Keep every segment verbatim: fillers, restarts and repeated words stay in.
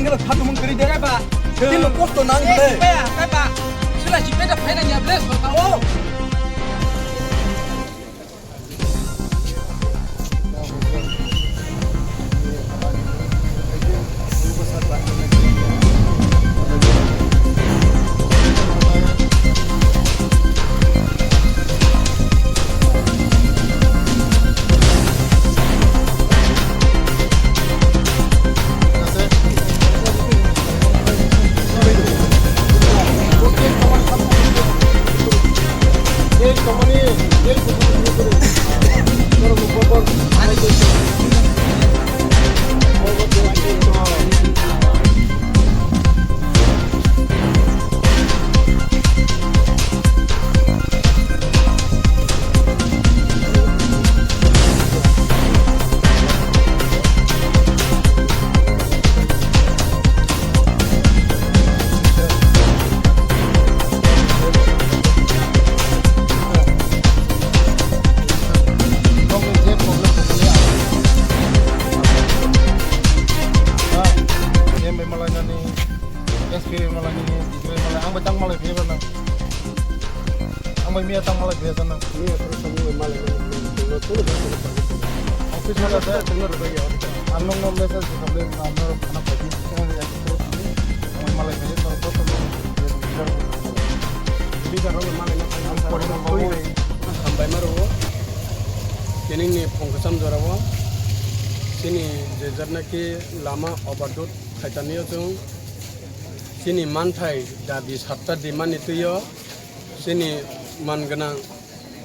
Khatumung kiri de. Kaiba. Tino kosto nang de. Kaiba, kaiba. Sila si peta phaina ya ble sorka o. M P bai malainani, S P bai malainani, D C bai malai, ang bai tang malai phiyaba nang. Ang bai miya tang malai phiyaba nang. Miya phuru samung bai malai nang, nang, nang, nang, nang, nang, nang. Office mala da, ang nokno message khamle, ang norok khana phaidi, ang bai malai phiyaba, norok joto no, leader rok bai malai na phai, ang pore no phai. Hambai maro, kening ni phongkasam jora o, chini je jat naki lama overload khaitani o chwng, chini manthai dabi satta di mani twi o, chini man gwnang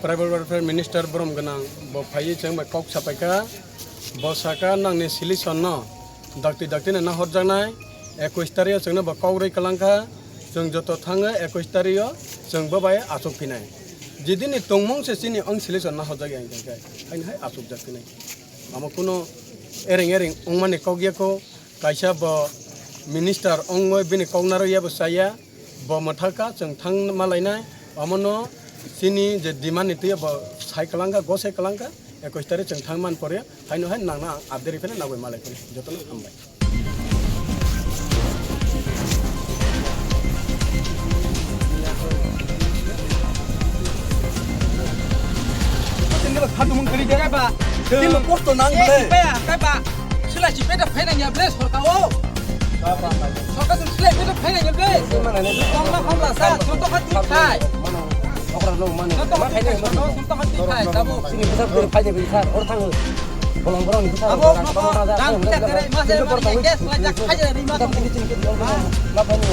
tribal welfare minister borom gwnang bo phaiwi chwng bai kok sapai kha, bo saka nangni solution no dakti dakti no nahorjaknai, ekush tarik o chwngno bo kok rwi kwlang kha, chwng joto thango ekush tarik o chwng bo bai achuk phinai, jidini tongmung se chini ong solution nahorjak ya hwnkhe, haino hai achukjak phinai. Amo kuno ereng ereng wngmani kok ya kho, kaisa bo minister wngwi bini kok narwk ya bo chaya, bo mwthaka chwng thang ma lainai, omono chini je demand ni twi bo sai kwlangkha, gosai kwlangkha, ekush tarik chwng thang man pore, haino hai nangna ang update rifle nagwi malai phano jotono hambai. Khatumung kiri de. Kaiba. Tino kosto nang ble. Kaiba, kaiba. Sila si peta phaina ya ble sorka o. Sorka sung sila peta phaina ya ble. Tongma khamla sa, soto khati khai. Okra no mano. Soto khati khai, soto khati khai, tabu. Sini besar tu khai de besar, or thang. Bolong bolong ni besar. Abo, abo, dang kita tere, masa yang mana, gas, lajak, kaya, rima, kamu. Lapani.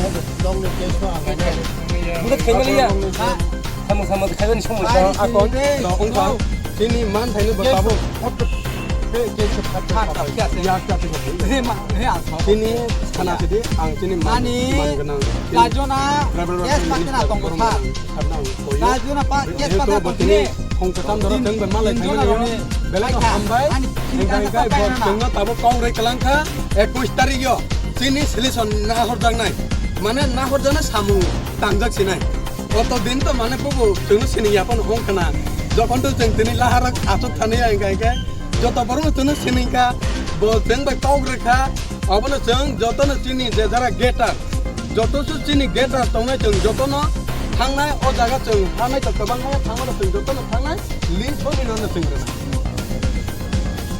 Budak khaimaliya. Samung samung khaimani samung. Akon, no, ungkha, chini man thaino bo tabo. Chini sana sidi, ang chini man, man gwnang. Kajona, yes, makna tongo sa. Kajona pa, yes, makna tongo. Hong katam doro teng bai malai khaimani. Belai no hambai. Hingkai hingkai bo tengno tabo kong rei kalang kha. Ekush tarik yo. Chini solution nahorjaknai. Mane nahorjaknai samung tangjak sinai. Oto din to mane bubu chwngno sini yapon hong khna. Jokhon to chwng tini lahara achuk thani ya hingka hingke. Joto borok no chwngno sini kha. Bo chwng bai kok rwkha. Obono chwng jotono chini je jara getar. Joto su chini getar tongnai chwng jotono thangnai o jaga chwng hanai to kwbang haya thangmano chwng jotono thangnai. List bo nino no chwng rwnai.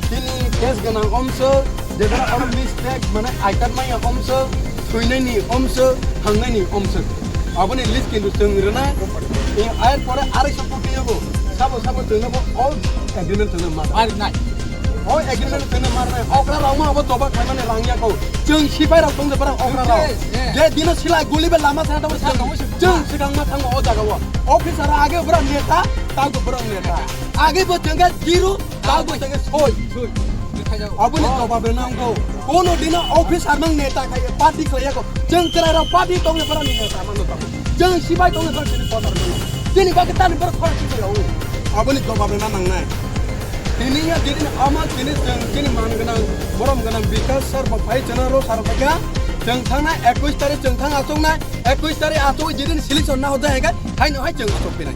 Chini case gwnang omswk, jebra oro list tag, mane I card manya omswk, thwinaini omswk, thangnaini omswk. Aboni list kintu chwng rwnai. Ayar pore arai sok koti yogo. Sabo sabo chwngno bo all agreement chwngno ma. Ari nai. All agreement chwngno ma nai. Okra rok ma abo doba khaimani rang ya ko. Chwng sipai rok tong jebra okra rok. Je dino silai guli be lama sa tong chwng. Chwng sikang ma thango o jaga o. Officer age bra neta, tao bra neta. Age bo chwng ga zero. Tabo tege soi. Aboni jobab rwnai ang kho. Kono dino officer mang neta khai party khlai ya kho. Chwng chwrai rok party tong ni borok ni neta mano tamo. Chwng sibai tong ni borok chini kotor mano. Chini bagwi tani borok khorok chini rok. Aboni jobab rwna nangnai. Tini ya dini ama chini chwng chini man gwnang borom gwnang Bikash sir bo phai chwngno ro sar phaikha. Chwng thangnai ekush tarik chwng thang achuknai. Ekush tarik achuk jidini selection na hojai hai khe haino hai chwng achuk phinai.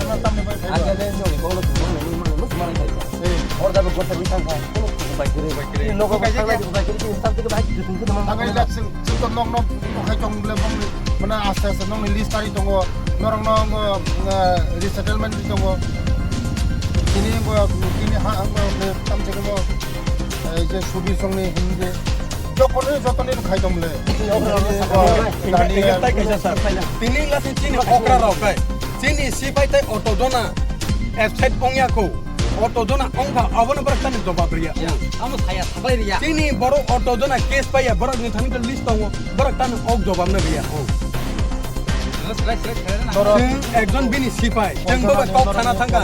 Aja le joni kono thumang nani mano musu mano kai. Eh. Order bo gota wi thang kha. Kono thumang bai kiri. Bai kiri. Nogo thang kha bai kiri. Tam tike bai kiri. Thang kha ila sing sing to nok nok khai tong le bong mana aste aste nong list tari tongo. Norok no resettlement tongo. Tini bo tini ha ang tam tike bo. Ei je subi songni himje. Jokoni jotoni khai tomle. Tini lasi chini okra rok kai. Chini sipai tai auto jona. Absent ongya ko. Auto jona ongkha abono borok tani jobab riya. Amo saya sabai riya. Chini borok auto jona case paiya borok ni thani list tongo. Borok tani ok jobab na riya. Chwng ekjon bini sipai. Chwng bobo kok thana thangkha.